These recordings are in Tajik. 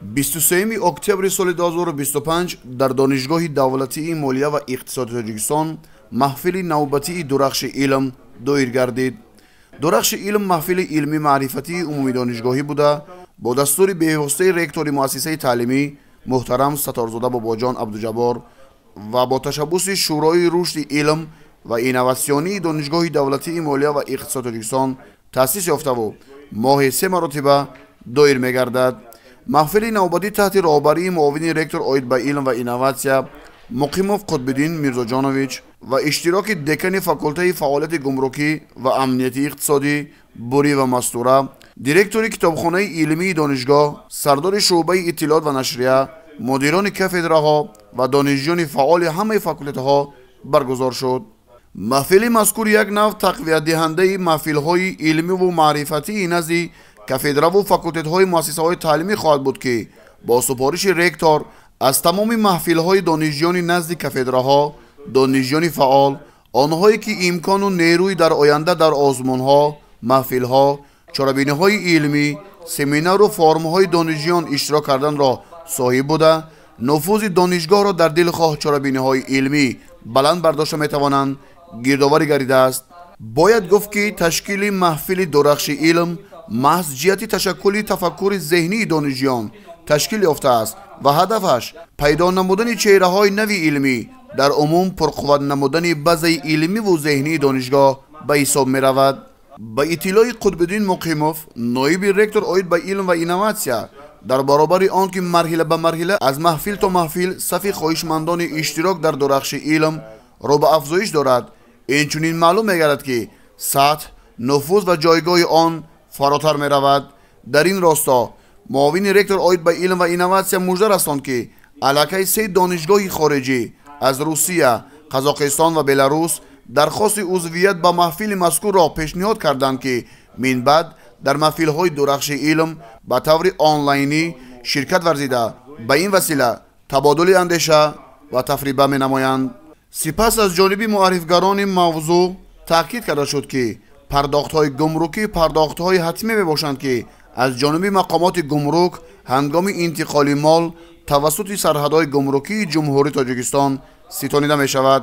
23 октябри соли 2025 дар Донишгоҳи давлатии молия ва иқтисоди Тоҷикистон маҳфили навбатии Дурахши илм доир гардид. Дурахши илм маҳфили илмӣ маърифатии умумидонишгоҳӣ буда, бо дастури бевоситаи ректори муассисаи таълимӣ муҳтарам Сатторзода Бобоҷон Абдуҷаббор ва бо ташаббуси Шӯрои рушди илм ва инноватсионии Донишгоҳи давлатии молия ва иқтисоди Тоҷикистон таъсис ёфтаву моҳи се маротиба доир мегардад. Маҳфили навбатӣ таҳти роҳбарии муовини ректор оид ба илм ва инноватсия Муқимов Қутбиддин Мирзоҷонович ва иштироки декани факултаи фаъолияти гумрукӣ ва амнияти иқтисодӣ Буриева Мастура, директори китобхонаи илмии донишгоҳ, сардори шӯъбаи иттилоот ва нашрия, мудирони кафедраҳо ва донишҷӯёни фаъоли ҳамаи факултетҳо баргузор шуд. Маҳфили мазкур як нав тақвиятдиҳандаи маҳфилҳои илмиву маърифатии назди кафедраву факултетҳои муассисаҳои таълимӣ хоҳад буд, ки бо супориши ректор аз тамоми маҳфилҳои донишҷӯёни назди кафедраҳо, донишҷӯёни фаъол, онҳое ки имкону нерӯи дар оянда дар озмунҳо, маҳфилҳо, чорабиниҳои илмӣ, семинару форумҳои донишҷӯён иштирок карданро соҳиб буда, нуфузи донишгоҳро дар дилхоҳ чорабиниҳои илмӣ баланд бардошта метавонанд, гирдоварӣ гардидааст. Бояд гуфт, ки ташкили маҳфили Дурахши илм маҳз ҷиҳати ташаккули тафаккури зеҳнии донишҷӯён ташкил ёфтааст ва ҳадафаш пайдо намудани чеҳраҳои нави илмӣ, дар умум пурқувват намудани базаи илмиву зеҳнии донишгоҳ ба ҳисоб меравад. Ба иттилои Қутбиддин Муқимов, ноиби ректор оид ба илм ва инноватсия, дар баробари он ки марҳила ба марҳила аз маҳфил то маҳфил сафи хоҳишмандони иштирок дар Дурахши илм рӯ ба афзоиш дорад, инчунин маълум мегардад, ки сатҳ, нуфуз ва ҷойгоҳи он фаротар меравад. Дар ин росто муовини ректор оид ба илм ва инноватсия мужда расонд, ки аллакай се донишгоҳи хориҷӣ аз Русия, Қазоқистон ва Беларус дархости узвият ба маҳфили мазкурро пешниҳод карданд, ки минбаъд дар маҳфилҳои Дурахши илм ба таври онлайнӣ ширкат варзида, ба ин васила табодули андеша ва тафриба менамоянд. Сипас аз ҷониби муаррифгарони мавзӯъ таъкид карда шуд, ки пардохтҳои гумрукӣ пардохтҳои ҳатмӣ мебошанд, ки аз ҷониби мақомоти гумрук ҳангоми интиқоли мол тавассути сарҳадҳои гумрукии Ҷумҳурии Тоҷикистон ситонида мешавад.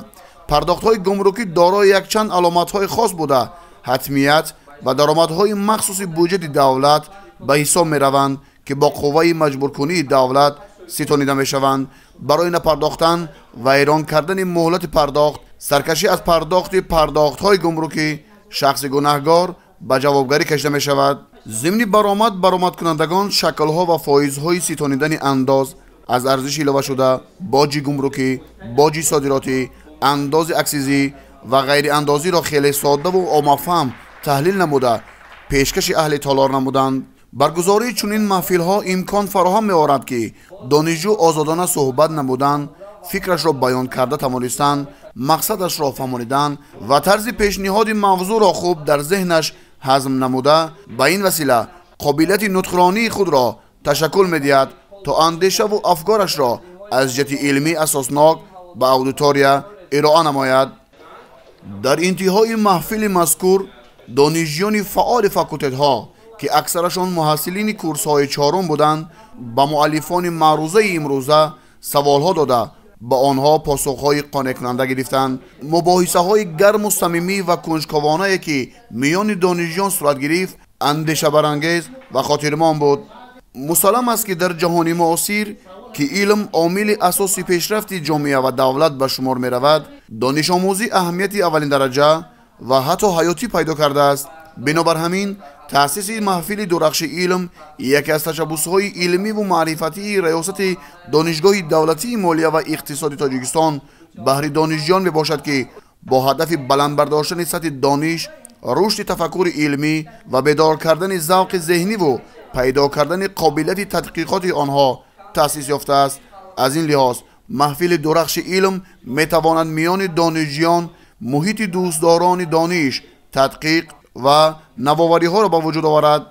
Пардохтҳои гумрукӣ дорои якчанд аломатҳои хос буда, ҳатмият ва даромадҳои махсуси буҷети давлат ба ҳисоб мераванд, ки бо қувваи маҷбуркунии давлат ситонида мешаванд. Барои напардохтан, вайрон кардани муҳлати пардохт, саркашӣ аз пардохти пардохтҳои гумрукӣ шахси гунаҳгор ба ҷавобгарӣ кашида мешавад. Зимни баромад баромадкунандагон шаклҳо ва фоизҳои ситонидани андоз аз арзиши иловашуда, боҷи гумрукӣ, боҷи содиротӣ, андози аксизӣ ва ғайриандозиро хеле соддаву оммафаҳм таҳлил намуда, пешкаши аҳли толор намуданд. Баргузории чунин маҳфилҳо имкон фароҳам меорад, ки донишҷӯ озодона суҳбат намудан, фикрашро баён карда тавонистан, мақсадашро фаҳмонидан ва тарзи пешниҳоди мавзӯъро хуб дар зеҳнаш ҳазм намуда, ба ин васила қобилияти нутқронии худро ташаккул медиҳад, то андешаву афкорашро аз ҷиҳати илмӣ асоснок ба аудитория ироа намояд. Дар интиҳои маҳфили мазкур донишҷӯёни фаъоли факултетҳо, ки аксарашон муҳассилини курсҳои чорум буданд, ба муаллифони маърузаи имрӯза саволҳо дода, ба онҳо посухҳои қонеъкунанда гирифтанд. Мубоҳисаҳои гарму самимӣ ва кунҷковонае, ки миёни донишҷӯён сурат гирифт, андешабарангез ва хотирмон буд. Мусаллам аст, ки дар ҷаҳони муосир, ки илм омили асоси пешрафти ҷомеа ва давлат ба шумор меравад, донишомӯзӣ аҳамияти аввалиндараҷа ва ҳатто ҳаётӣ пайдо кардааст. Бинобар ҳамин таъсиси маҳфили Дурахши илм яке аз ташаббусҳои илмиву маърифатии Раёсати Донишгоҳи давлатии молия ва иқтисоди Тоҷикистон баҳри донишҷӯён мебошад, ки бо ҳадафи баланд бардоштани сатҳи дониш, рушди тафаккури илмӣ ва бедор кардани завқи зеҳниву пайдо кардани қобилияти тадқиқоти онҳо таъсис ёфтааст. Аз ин лиҳоз маҳфили Дурахши илм метавонад миёни донишҷӯён муҳити дӯстдорони дониш, тадқиқ ва навовариҳоро ба вуҷуд оварад.